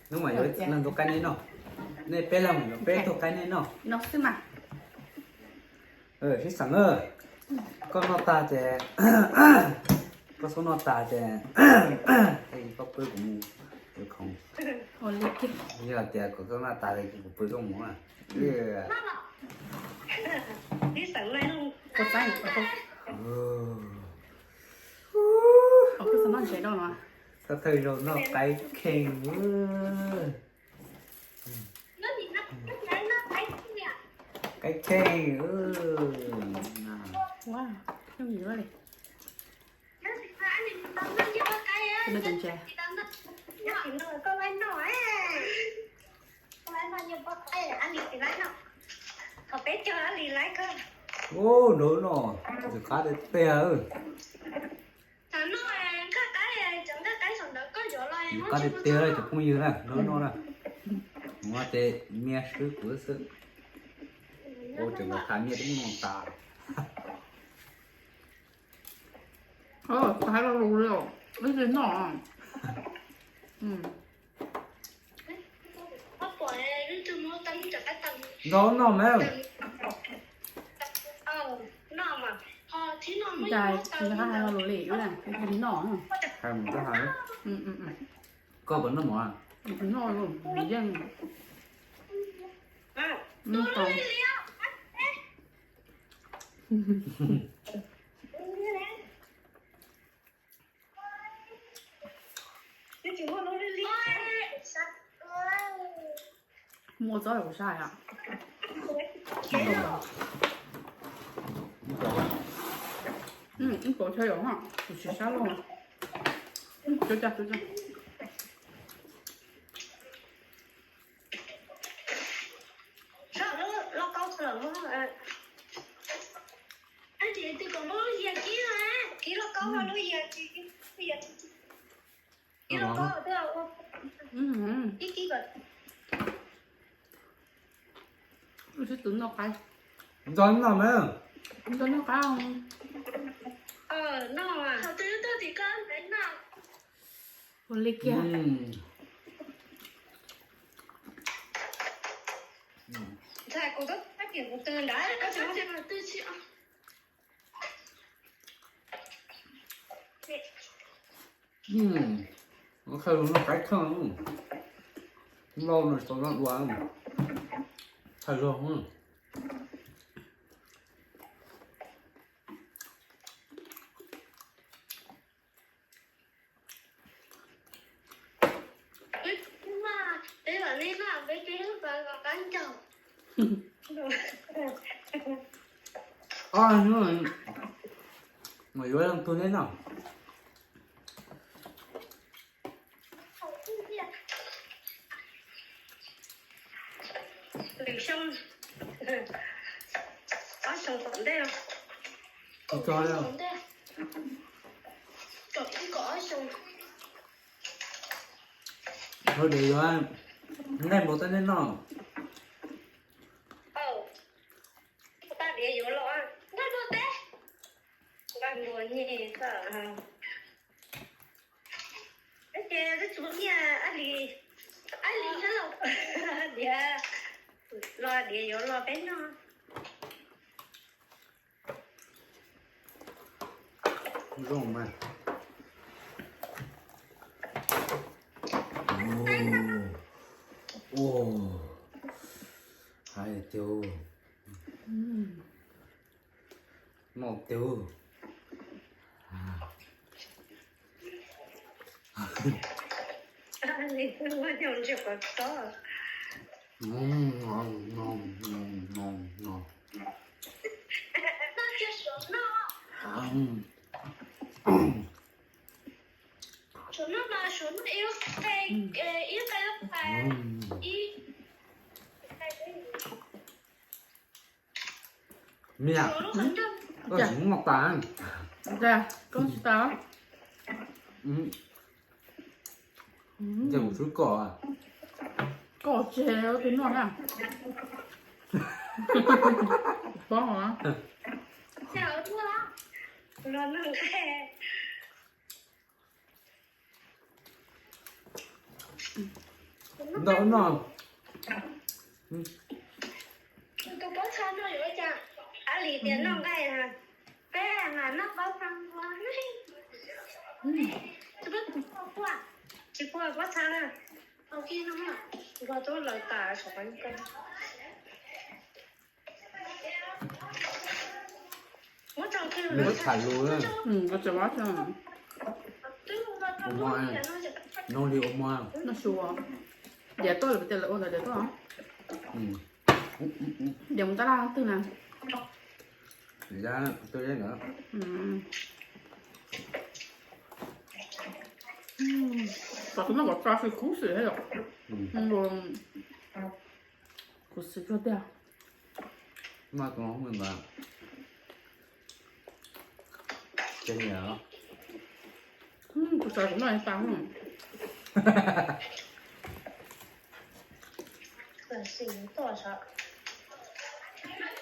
Hnub mas yuav leej tug qaib nej noj. Nej peb leeg mas yuav peb tug qaib nej noj. No xwb mas. Sib xeem, koj noj tag ces, koj xub noj tag ces, koj pw kuv mus yuav khoom. Yog tias kom koj noj tag ces kuv pw koj mus na. Thawj zaug noj qaib kheej. Qaib kheej. Ub, nrog no, ntxim qab tiag tiag. Ntxim qab tiag tiag cov phooj ywg na, nrog no na. Ua ces mia swb kuv xwb. Ua ces tham mia twb mus tas. Hais lo lus li os, ib txwg noj. Nrog noj mas. Cas nws hais lo lus li ub, noj. Hais mus koj hais. Koj puas noj mov? Noj, yeej noj tau. Muaj txob los kuv saib os. Ib puas chaw yom, kuv tsis sab loj. Cov cas, cov cas. Wb sib tw noj qaib. Nrog noj mas. Nrog noj qaib. Ua li kiag. Qhov no qaib kheej, lau no tau no dua, thaij zog. Os, yuav leej twg neb noj? Lwm xyoo, ob xyoos tom ntej, tom ib kom ob xyoos. Ua diav yuav nqaij npua teb neb noj. Nqaij npua teb, nqaij npua nyeg. Ces twb tsis muaj nyiaj, ab li, ab li nyob los diav, los diav yuav los peb noj. Zoo mas. Ua, hais tiag, noj tiag. Miam, koj tsis noj tas. Koj tsis tas. Ces kuv swb kom. Koj tseg tus noj na. Poob os. Ntau no. Tus pob txha no yuav ua cas? Ab Lis tias noj nqaij, peb mas noj pob txha. Tsis pub pob txha na. Nqa tuaj lawv tas saum qhov ncauj. Muab tso kiag, muab tham lus na. Ua mov, noo li ua mov. Noj su, diav tuaj lawm tias lawv ua ntawd diav tuaj. Diav mus tab laj twg na? Kom tus no kom tso xwb khuv xim thiab yom. Khuv xim kawg tiag. Tus no kuv noj ib tas.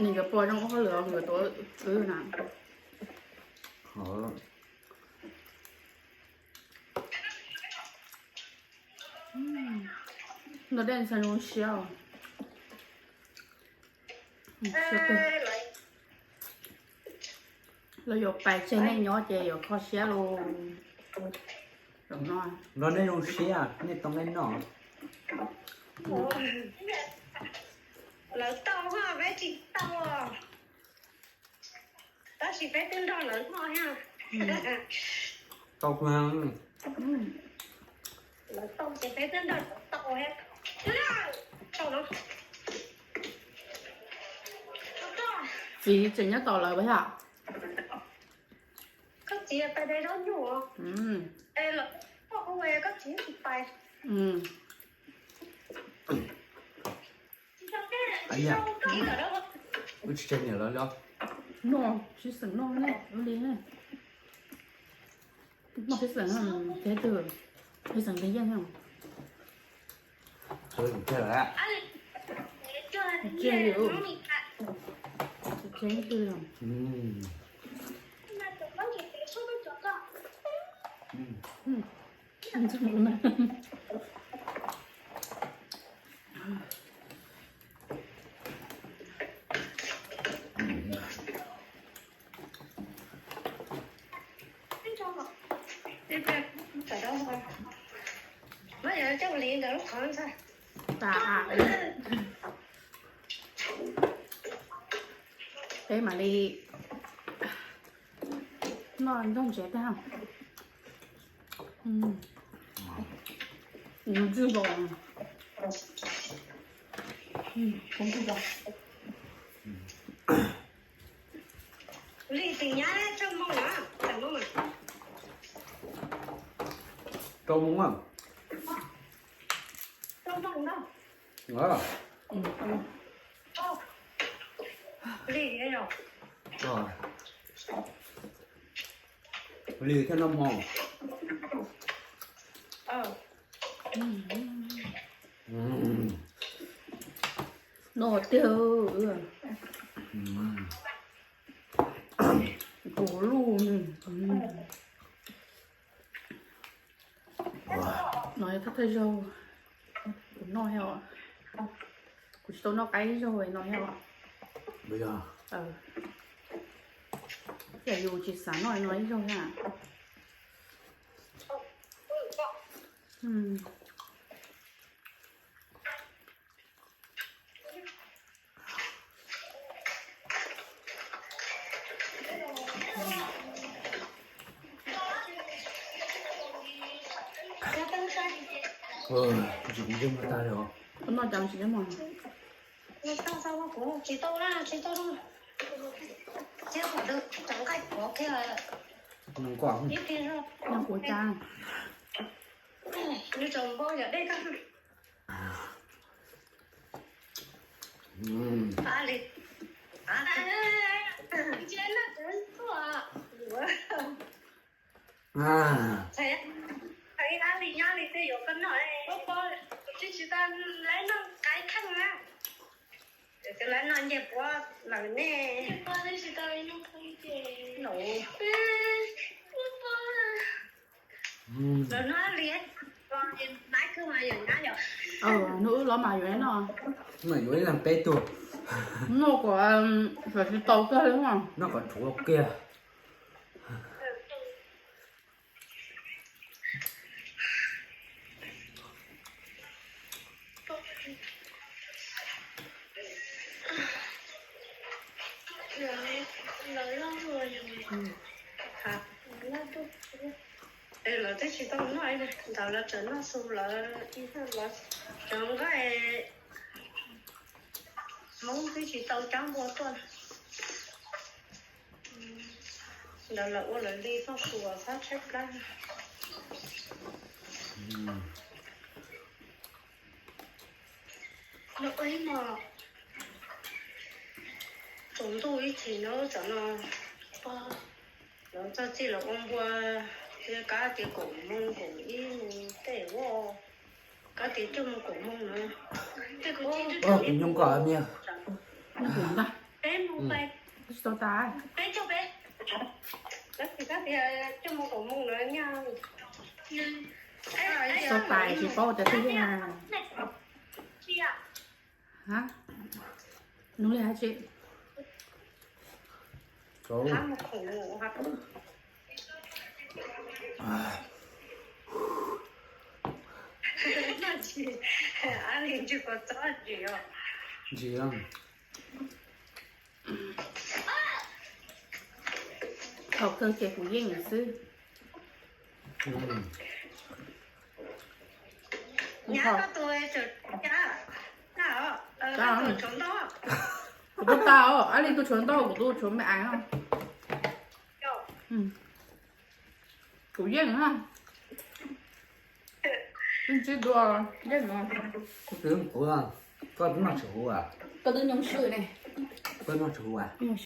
Nws cov pos zoo ua hauj lwm nkawd tuav wb na. Noj dej ntxhee zoo siab. Lawv yuav pais tseg nej nyob ces yuav kho siab lauj. Noj nej zoo siab, nej tau nej noj. Lawv tau, peb tsis tau. Tab sis peb twb nrog lawv noj thiab. Tau, lawv tau ces peb twb nrog lawv tau thiab. Txiv tseem nyob tos lawv thiab. Koj txiv pais de zaub nyuj. Es lawv, koj txiv tsis pais. Wb tsis tseg niam lawv li. Noj sib xeem noj ne, ua li ne. Noj sib xeem, sib xeem tes yeej. Tseg li, tseg twg li. Peb mam li noj nrog ntsev tag. Ntxwg nkaus. Li tim nyab rau moo na, tam no mas. Rau moo na. Rau moo na. Li thiab noj hmo. No tiag. Kuv luj. No yog thawj thawj zaug kuv noj thiab. Kuv tsis tau noj qaib zaug no thiab. Yog yus tsis xav noj no ib zaug thiab. Tsis kuv yeej tag li os. Koj noj cas tsis nyob mog? Tsis tau na, tsis tau na. Thiab qhov twg cov nqaij qhuav kiag. Nqaij qhuav cas? Nws tseem npau yam dej tag. Tsis tau lawv noj ncej puav lawm ne. Lawv noj li, nab kawg mas yog nab yom. Hnub wb los mas yuav ib no. Mas yuav ib leeg peb tug. Noj kom, um, xav tsis tau kiag li no. Noj kom tshuav kiag. Lawv twb tsis tau noj, ntawd lawv tseem noj xu lawv, lawv tseem nqaij, Hmoob twb tsis tau cab npua tuaj. Ntawd lawv ua lawv li txoj xu sab tshaib plab. Lawv ua ib mos tsaus ntuj ib chim no, tam no lawv txog txij lawv ua npua, kab tias kaum moos kaum ib moos tej ua, kab tias cuaj moos kaum moos na. Kuv nyob koj niag. Peb moos pais, peb caug peb, lawv tsis kab tias cuaj moos kaum moos na nyaj. Xav pais tsis paub tias twg yeej. Hab, nug li hab tsi? Ntsis, thaum kawg ces kuv yeej lawm xwb. Kuv tau tas os, ab li tus tshuav ntau, kuv tus tshuav me ais os. Kuv yeej na. Twb ntsib dua yeej no. Koj twb noj tsis huv, koj twb nyoo swm ne. Koj noj tsis huv, nyoo